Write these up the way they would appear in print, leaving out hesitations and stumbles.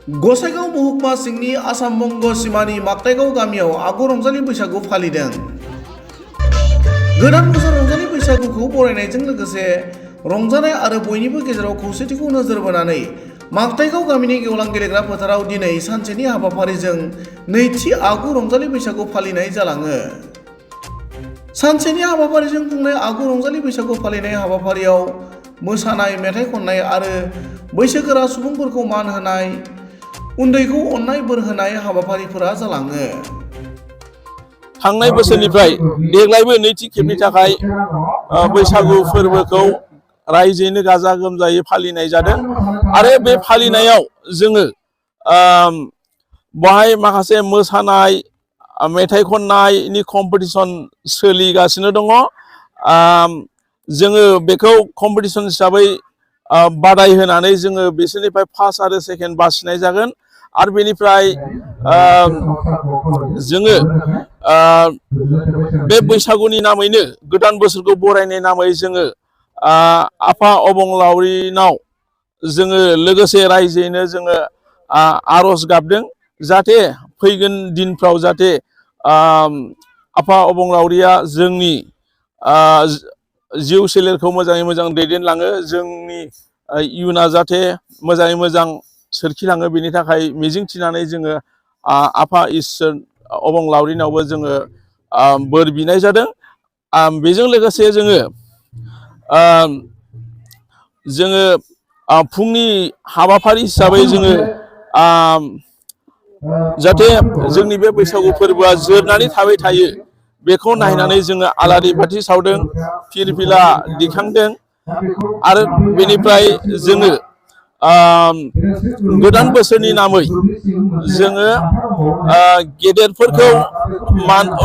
गसाइगाव महकुमा सिंनि आसाम बंग सिमानि माकटाइगाव गामियाव आगु रंजालि बैसागु फालिदों। गोदान बोसोर रंजालि बैसागुखौ बरायनायजों लोगोसे रंजानाय आरो बयनिबो गेजेराव खौसेथिखौ नोजोर बोनानै माकटाइगाव गामिनि गेवलां गेलेग्रा फोथाराव दिनै सानसेनि हाबाफारिजों नैथि आगु रंजालि बैसागु फालिनाय जालाङो। सानसेनि हाबाफारिजों खुंनाय आगु रंजालि बैसागु फालिनाय हाबाफारियाव मोसानाय, मेथाइ खननाय आरो बैसोगोरा सुबुंफोरखौ मान होनाय, उन्दैखौ अननाय बोर होनाय हाबाफारिफोरा जालाङो। थांनाय बोसोरनिफ्राय देग्लायबो नैथि खेबनि थाखाय बैसागु फोरबोखौ रायजोयैनो गाजा गोमजायै फालिनाय जादों आरो बे फालिनायाव जोङो बेहाय माखासे मोसानाय, मेथाइ खननायनि कम्पिटिसन सोलिगासिनो दङ। जोङो बेखौ कम्पिटिसन हिसाबै बादाय होनानै जोङो बिसोरनिफ्राय फार्स्ट आरो सेकेन्ड बासिनाय जागोन आरो बेनिफ्राय जोङो बे बैसागुनि नामैनो गोदान बोसोरखौ बरायनाय नामै जोङो आफा अबंलावरिनाव जोङो लोगोसे रायजोयैनो जोङो आर'ज गाबदों जाहाथे फैगोन दिनफ्राव जाहाथे आफा अबंलावरिया जोंनि जिउ सोलेरखौ मोजाङै मोजां दैदेनलाङो, जोंनि इयुना जाहाथे मोजाङै मोजां सोरखिलाङो, बेनि थाखाय मिजिंथिनानै जोङो आफा इसोर अबंलावरिनावबो जोङो बोर बिनाय जादों। बेजों लोगोसे जोङो फुंनि हाबाफारि हिसाबै जोङो जाहाथे जोंनि बे बैसागु फोरबोआ जोरनानै थाबाय थायो बेखौ नायनानै जोङो आलारि बाथि सावदों, फिरफिला दिखांदों आरो बेनिफ्राय जोङो गोदान बोसोरनि नामै जोङो गेदेरफोरखौ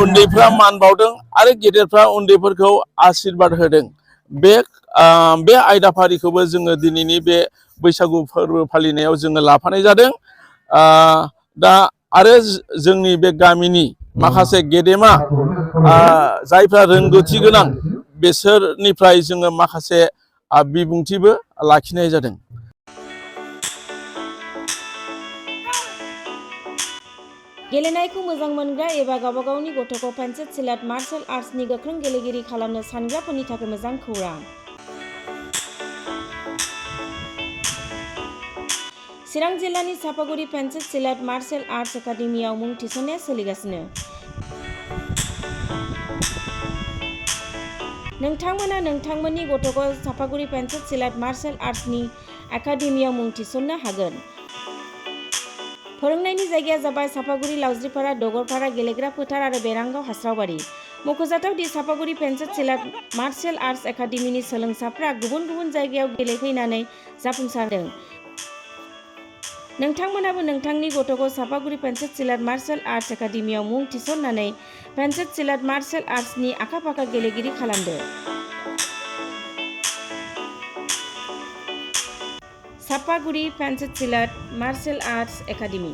उन्दैफ्रा मान बावदों आरो गेदेरफ्रा उन्दैफोरखौ आशीर्बाद होदों। बे आयदाफारिखौबो जोङो दिनैनि बे बैसागु फोरबो फालिनायाव जोङो लाफानाय जादों। दा आरो जोंनि बे गामिनि माखासे गेदेमा जायफ्रा रोंगौथि गोनां बिसोरनिफ्राय जोङो माखासे बिबुंथिबो लाखिनाय जादों। गेलेनायखौ मोजां मोनग्रा एबा गावबा गावनि गथ'खौ पेन्सिल सिलेट मार्शेल आर्ट्सनि गोख्रों गेलेगिरि खालामनो सानग्राफोरनि थाखाय मोजां खौरां। चिरां जिल्लानि चापागुरि पेन्सिल सिलेट मार्शेल आर्ट्स एकाडेमियाव मुं थिसननाया सोलिगासिनो। नोंथांमोना नोंथांमोननि गथ'खौ चापागुरि पेन्सिल सिलेट मार्शेल आर्ट्सनि एकाडेमियाव मुं थिसननो हागोन। फोरोंनायनि जायगाया जाबाय चापागुरि, लावज्रिपारा, दगरपारा गेलेग्रा फोथार आरो बेरांगाव हास्रावबारि। मख'जाथाव the Chapaguri pencil slate martial arts एकाडेमिनि सोलोंसाफ्रा गुबुन गुबुन जायगायाव गेलेहैनानै जाफुंसारदों। नोंथांमोनाबो नोंथांनि गथ'खौ Chapaguri pencil slate martial arts एकाडेमियाव मुं थिसननानै पेन्सिल सिलेट मार्शेल आर्ट्सनि आखा-फाखा गेलेगिरि खालामदो। Chapaguri pencil slate martial arts academy.